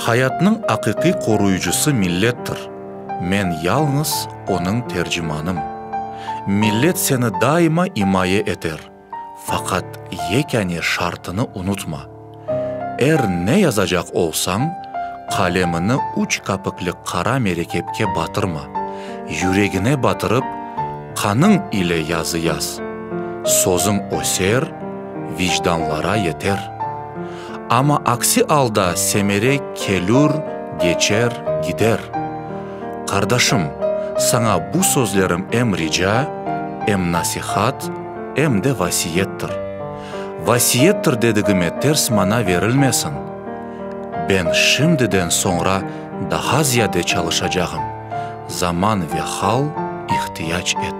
Hayatnıñ aqiqiy qoruyıcısı millettir, men yalıñız onıñ tercimanım. Millet seni daima imaye eter, faqat yekâne şartını unutma, er ne yazacaq olsañ, qalemini üç kapikli qara merekepke batırma, yüregine batırıp, qanıñ ile yazı yaz. Sözüñ öser, vicdanlara yeter. Amma aksi alda semere kelür, geçer, gider. Qardaşım, saña bu sözlerim em rica, em nasihat, em de vasiyettir. Vasiyettir dedigime ters mana verilmesin. Ben şimdiden soñra daha ziyade çalışacağım, zaman ve hal ihtiyac etti.